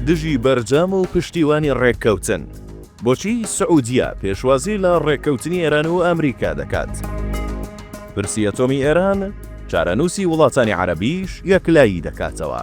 دژی بەرجام و پشتیوانی ڕێککەوتن. بۆچی سعودیە پێشوازی لە ڕێککەوتنی ئێران و ئەمریکا دەکات؟ پرسی ئەتۆمی ئێران چارەنووسی وڵاتانی عەرەبیش یەکلایی دەکاتەوە.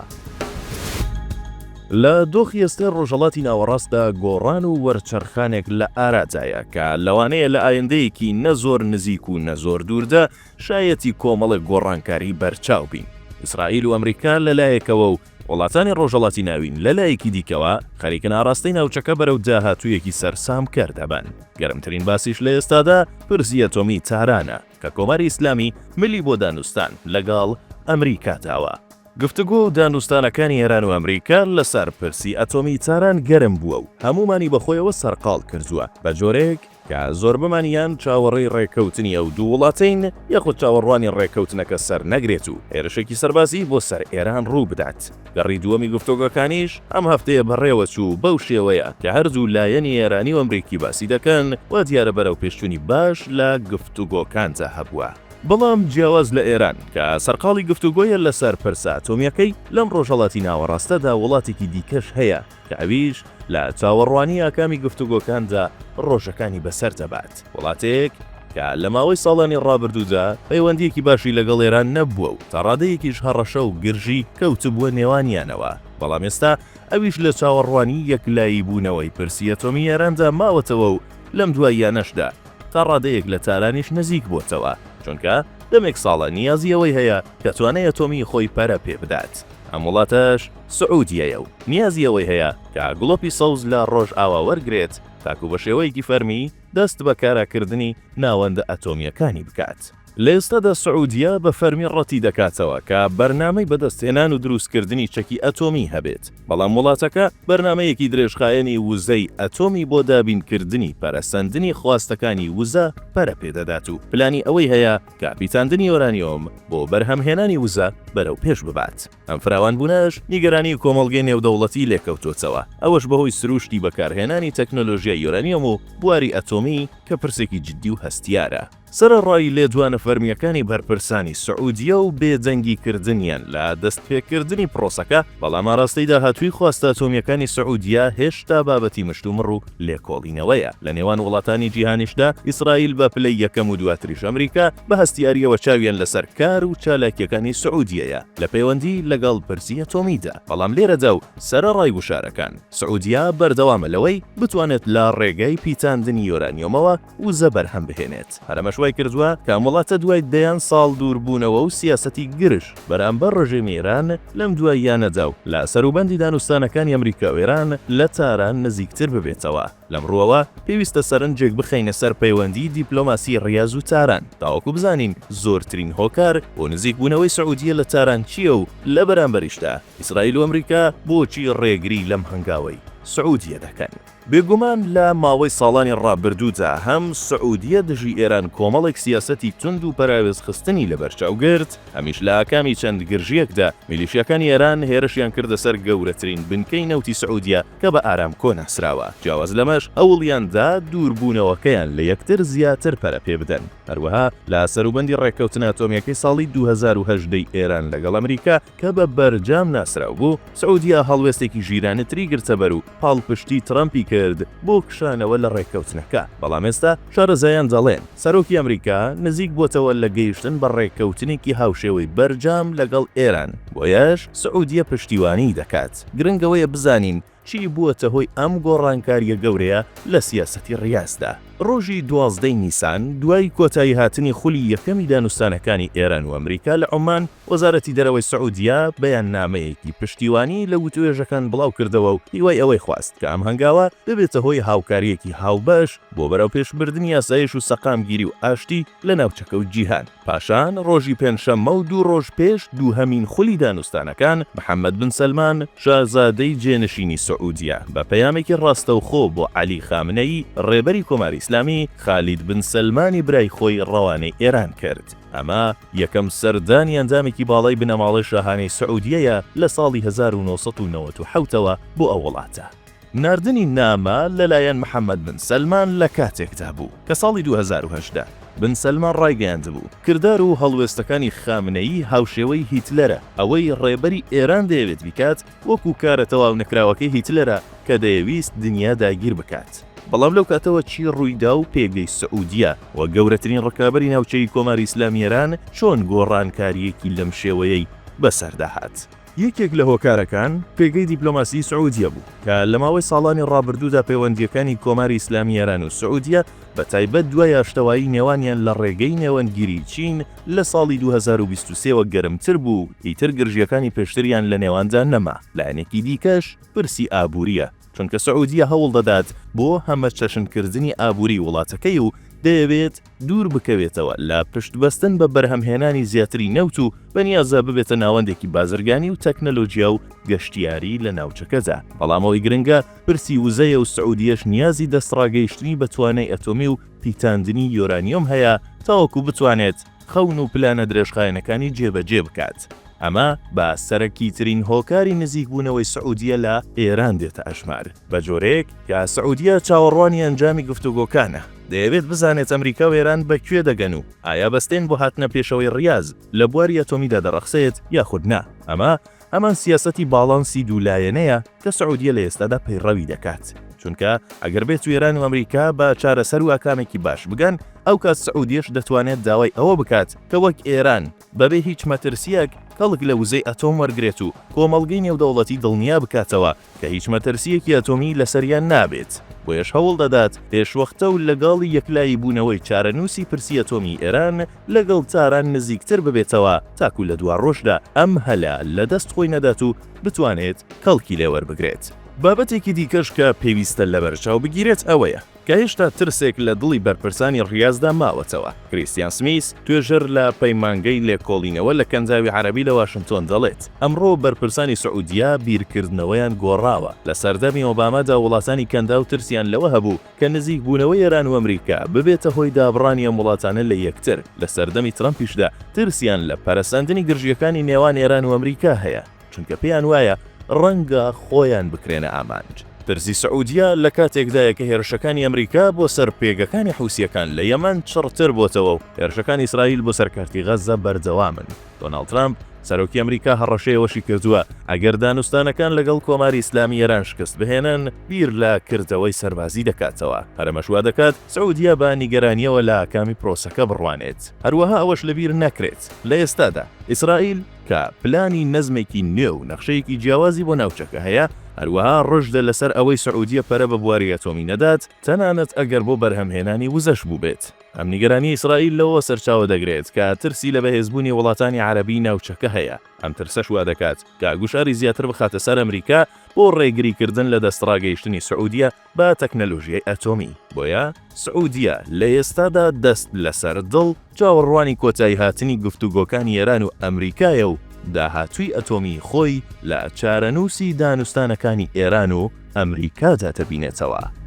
لە دۆخی ئێستای ڕۆژهەڵاتی ناوەڕاستدا گۆڕان و وەرچەرخانێک لە ئارادایە کە لەوانەیە لە ئایندەیەکی نە زۆر نزیک و نە زۆر دووردا شایەتی کۆمەڵێک گۆڕانکاری بەرچاو بین. ئیسرائیل و ئەمریکا لە لایەکەوە و وڵاتانی ڕۆژهەڵاتی ناوین لە لایەکی دیکەوە خەریکن ئاڕاستەی ناوچەکە بەرەو داهاتوویەکی سەرسامکەر دەبەن. گەرمترین باسیش لە ئێستادا پرسی ئەتۆمی تارانە کە کۆماری ئیسلامی ملی بۆ دانوستان لەگەڵ ئەمریکا داوە. گفتوگۆ و دانوستانەکانی ئێران و ئەمریکا لەسەر پرسی ئەتۆمی تاران گەرم بووە و هەموومانی بەخۆیەوە سەرقاڵ کردووە، بە جۆرێک کە زۆربەمان یان چاوەڕێی ڕێککەوتنی ئەو دوو وڵاتەین یاخود چاوەڕوانی ڕێککەوتنەکە سەرنەگرێت و هێرشێکی سەربازی بۆ سەر ئێران ڕوو بدات. گەڕی دووەمی گفتۆگۆکانیش ئەم هەفتەیە بەڕێوەچوو بەو شێوەیە کە هەردوو لایەنی ئێرانی و ئەمریکی باسی دەکەن، وا دیارە بەرەوپێشچوونی باش لە گفتوگۆکاندا هەبووە. بەڵام جیاواز لە ئێران کە سەرقاڵی گفتوگۆیە لەسەر پرسە ئەتۆمییەکەی، لەم ڕۆژهەڵاتی ناوەڕاستەدا وڵاتێکی دیکەش هەیە کە ئەویش لە چاوەڕوانی ئاکامی گفتوگۆکاندا ڕۆژەکانی بەسەر دەبات، وڵاتێک کە لە ماوەی ساڵانی ڕابردوودا پەیوەندییەکی باشی لەگەڵ ئێران نەبووە و تا ڕادەیەکیش هەڕەشە و گرژی کەوتبووە نێوانیانەوە، بەڵام ئێستا ئەویش لە چاوەڕوانی یەکلاییبوونەوەی پرسی ئەتۆمی ئێراندا ماوەتەوە و لەم دواییانەشدا تا ڕادەیەک لە تارانیش نزیک بۆتەوە، چونکە دەمێک ساڵە نیازی ئەوەی هەیە کە توانای ئەتۆمیی خۆی پەرە پێ بدات. ئەم وڵاتەش سعودیەیە و نیازی ئەوەی هەیە کە گڵۆپی سەوز لە ڕۆژئاوا وەرگرێت تاکو بە شێوەیەکی فەرمی دەست بە کاراکردنی ناوەندە ئەتۆمییەکانی بکات. لە ئێستادا سعودیە بە فەرمی ڕەتی دەکاتەوە کە بەرنامەی بەدەستهێنان و دروستکردنی چەکی ئەتۆمی هەبێت، بەڵام وڵاتەکە بەرنامەیەکی درێژخایەنی وزەی ئەتۆمی بۆ دابینکردنی پەرەسەندنی خواستەکانی وزە پەرە پێدەدات و پلانی ئەوەی هەیە کە پیتاندنی یۆرانیۆم بۆ بەرهەمهێنانی وزە بەرەوپێش ببات. ئەم فراوانبوونەش نیگەرانی کۆمەڵگەی نێودەوڵەتی لێکەوتۆتەوە، ئەوەش بەهۆی سروشتی بەکارهێنانی تەکنۆلۆژیای یۆرانیۆم و بواری ئەتۆمی کە پرسێکی جدی و هەستیارە. سەرەڕای لێدوانە فەرمییەکانی بەرپرسانی سعودیە و بێدەنگی کردنیان لە دەستپێکردنی پرۆسەکە، بەڵام ئاراستەی داهاتووی خواستە ئەتۆمییەکانی سعودیە هێشتا بابەتی مشتومڕ و لێکۆڵینەوەیە. لە نێوان وڵاتانی جیهانیشدا ئیسرائیل بە پلەی یەکەم و دواتریش ئەمریکا بە هەستیارییەوە چاویان لەسەر کار و چالاکییەکانی سعودیەیە لە پەیوەندی لەگەڵ پرسی ئەتۆمیدا، بەڵام لێرەدا و سەرەڕای گوشارەکان، سعودیە بەردەوامە لەوەی بتوانێت لە ڕێگای پیتاندنی یۆرانیۆمەوە وزە بەرهەم بهێنێت، هەر ئەمەش وای کردووە کە ئەم وڵاتە دوای دەیان ساڵ دووربوونەوە و سیاسەتی گرژ بەرامبەر ڕژێمی ئێران لەم دواییانەدا و لە سەروبەندی دانوستانەکانی ئەمریکا و ئێران لە تاران نزیکتر ببێتەوە. لەم ڕووەوە پێویستە سەرنجێک بخەینە سەر پەیوەندیی دیپلۆماسیی ڕیاز و تاران تاوەکو بزانین زۆرترین هۆکار بۆ نزیکبوونەوەی سعودیە لە تاران چییە و لە بەرامبەریشدا ئیسرائیل و ئەمریکا بۆچی ڕێگری لەم هەنگاوەی سعودیە دەکەن. بێگومان لە ماوەی ساڵانی ڕابردوودا هەم سعودیە دژی ئێران کۆمەڵێک سیاسەتی توند و پەراوێزخستنی لەبەرچاو گرت، هەمیش لە ئاکامی چەند گرژییەکدا میلیشیاکانی ئێران هێرشیان کردە سەر گەورەترین بنکەی نەوتی سعودیە کە بە ئارامکۆ ناسراوە، جیاواز لەمەش هەوڵیان دا دووربوونەوەکەیان لە یەکتر زیاتر پەرە پێ بدەن. هەروەها لە سەروبەندی ڕێککەوتنە ئەتۆمییەکەی ساڵی 2018 ی ئێران لەگەڵ ئەمریکا کە بە بەرجام ناسراو بوو، سعودیە هەڵوێستێکی ژیرانەتری گرتەبەر و پاڵپشتی ترەمپی کرد بۆ کشانەوە لە ڕێککەوتنەکە، بەڵام ئێستا شارەزایان دەڵێن سەرۆکی ئەمریکا نزیک بووەتەوە لە گەیشتن بە ڕێککەوتنێکی هاوشێوەی بەرجام لەگەڵ ئێران، بۆیەش سعودیە پشتیوانیی دەکات. گرنگ ئەوەیە بزانین چی بووەتە هۆی ئەم گۆڕانکارییە گەورەیە لە سیاسەتی ڕیازدا؟ ڕۆژی 12 ی نیسان، دوای کۆتاییهاتنی خولی یەکەمی دانوستانەکانی ئێران و ئەمریکا لە عومان، وەزارەتی دەرەوەی سعودیە بەیاننامەیەکی پشتیوانی لە وتوێژەکان بڵاوکردەوە و هیوای ئەوەی خواست کە ئەم هەنگاوە ببێتە هۆی هاوکارییەکی هاوبەش بۆ بەرەوپێشبردنی ئاسایش و سەقامگیری و ئاشتی لە ناوچەکە و جیهان. پاشان ڕۆژی پێنجشەممە و دوو ڕۆژ پێش دووهەمین خولی دانوستانەکان، محەمەد بن سەلمان، شازادەی جێنشینی سعودیە، بە پەیامێکی ڕاستەوخۆ بۆ عەلی خامنەیی، ڕێبەری کۆماری ئیسلامی، خالید بن سەلمانی برای خۆی ڕەوانەی ئێران کرد. ئەمە یەکەم سەردانی ئەندامێکی باڵای بنەماڵەی شاهانەی سعودیەیە لە ساڵی 1997 ەوە بۆ ئەو وڵاتە. ناردنی نامە لەلایەن محەمەد بن سەلمان لە کاتێکدا بوو کە ساڵی 2018. بن سەلمان ڕایگەیاندبوو، کردار و هەڵوێستەکانی خامنەیی هاوشێوەی هیتلەرە، ئەوەی ڕێبەری ئێران دەیەوێت بیکات وەکو کارە تەواونەکراوەکەی هیتلەرە کە دەیەویست دنیا داگیر بکات. بەڵام لەو کاتەوە چی ڕوویدا و پێگەی سعودیە وەک گەورەترین ڕکابەری ناوچەیی کۆماری ئیسلامی ئێران چۆن گۆڕانکارییەکی لەم شێوەیەی بەسەردا هات؟ یەکێک لە هۆکارەکان پێگەی دیپلۆماسیی سعودیە بوو کە لە ماوەی ساڵانی ڕابردوودا پەیوەندییەکانی کۆماری ئیسلامی ئێران و سعودیە بە تایبەت دوای ئاشتەوایی نێوانیان لە ڕێگەی نێوەندگیریی چین لە ساڵی 2023 وە گەرمتر بوو و ئیتر گرژییەکانی پێشتریان لە نێواندا نەما. لایەنێکی دیکەش پرسی ئابوورییە، چونکە سعودیە هەوڵ دەدات بۆ هەمەچەشنکردنی ئابووریی وڵاتەکەی و دەیەوێت دوور بکەوێتەوە لە پشتبەستن بە بەرهەمهێنانی زیاتری نەوت و بەنیازە ببێتە ناوەندێکی بازرگانی و تەکنەلۆجیا و گەشتیاری لە ناوچەکەدا. بەڵام ئەوەی گرنگە پرسی وزەیە و سعودیەش نیازی دەستڕاگەیشتنی بە توانای ئەتۆمی و پیتاندنی یۆرانیۆم هەیە تاوەکو بتوانێت خەون و پلانە درێژخایەنەکانی جێبەجێ بکات. ئەمە بە سەرەکیترین هۆکاری نزیکبوونەوەی سعودیە لە ئێران دێتە ئەژمار، بە جۆرێک کە سعودیە چاوەڕوانی ئەنجامی گفتوگۆکانە، دەیەوێت بزانێت ئەمریکا و ئێران بە کوێ دەگەن و ئایا بەستێن بۆ هاتنە پێشەوەی ڕیاز لە بواری ئەتۆمیدا دەڕەخسێت یاخود نا. ئەمە هەمان سیاسەتی باڵانسی دوولایەنەیە کە سعودیە لە ئێستادا پەیڕەوی دەکات، چونکە ئەگەر بێتو ئێران و ئەمریکا بە چارەسەر و ئاکامێکی باش بگەن، ئەوکات سعودیەش دەتوانێت داوای ئەوە بکات کە وەک ئێران بەبێ هیچ مەترسییەک کەڵک لە وزەی ئەتۆم وەرگرێت و کۆمەڵگەی نێودەوڵەتی دڵنیا بکاتەوە کە هیچ مەترسییەکی ئەتۆمی لەسەریان نابێت، بۆیەش هەوڵ دەدات پێشوەختە و لەگەڵ یەکلایی بوونەوەی چارەنووسی پرسی ئەتۆمی ئێران لەگەڵ تاران نزیکتر ببێتەوە تاکو لە دواڕۆژدا ئەم هەلە لە دەست خۆی نەدات و بتوانێت کەڵکی لێ وەربگرێت. بابەتێکی دیکەش کە پێویستە لەبەرچاو بگیرێت ئەوەیە، کە هێشتا ترسێک لە دڵی بەرپرسانی ڕیازدا ماوەتەوە. کریستیان سمیس، توێژەر لە پەیمانگەی لێکۆڵینەوە لە کەنداوی عەرەبی لە واشنتۆن دەڵێت، ئەمڕۆ بەرپرسانی سعودیە بیرکردنەوەیان گۆڕاوە. لە سەردەمی ئۆبامادا وڵاتانی کەنداو ترسیان لەوە هەبوو کە نزیکبوونەوەی ئێران و ئەمریکا ببێتە هۆی دابڕانی ئەم وڵاتانە لە یەکتر، لە سەردەمی ترەمپیشدا ترسیان لە پەرەسەندنی گرژییەکانی نێوان ئێران و ئەمریکا هەیە. چونکە پێیان وایە ڕەنگە خۆیان بکرێنە ئامانج. ترسی سعودیە لە کاتێکدایە کە هێرشەکانی ئەمریکا بۆ سەر پێگەکانی حوسییەکان لە یەمەن چڕتر بۆتەوە و هێرشەکانی ئیسرائیل بۆ سەر کەرتی غەززە بەردەوامن. دۆناڵد ترەمپ، سەرۆکی ئەمریکا هەڕەشەی ئەوەشی کردووە، ئەگەر دانوستانەکان لەگەڵ کۆماری ئیسلامی ئێران شکست بهێنن، بیر لە کردەوەی سەربازی دەکاتەوە. هەر ئەمەش وا دەکات سعودیە بە نیگەرانییەوە لە ئاکامی پرۆسەکە بڕوانێت. هەروەها ئەوەش لەبیر نەکرێت، لە ئێستادا ئیسرائیل، کە پلانی نەزمێکی نوێ و نەخشەیەکی جیاوازی بۆ ناوچەکە هەیە، هەروەها ڕژدە لەسەر ئەوەی سعودیە پەرە بە بواری ئەتۆمی نەدات، تەنانەت ئەگەر بۆ بەرهەمهێنانی وزەش بووبێت. ئەم نیگەرانییە ئیسرائیل لەوەوە سەرچاوە دەگرێت کە ترسی لە بەهێزبوونی وڵاتانی عەرەبیی ناوچەکە هەیە، ئەم ترسەش وادەکات کە گوشاری زیاتر بخاتە سەر ئەمریکا بۆ ڕێگریکردن لە دەستڕاگەیشتنی سعودیە بە تەکنەلۆژیای ئەتۆمی، بۆیە سعودیە لە ئێستادا دەست لەسەر دڵ چاوەڕوانی کۆتاییهاتنی گفتوگۆکانی ئێران و ئەمریکایە و داهاتووی ئەتۆمیی خۆی لە چارەنووسی دانوستانەکانی ئێران و ئەمریکادا دەبینێتەوە.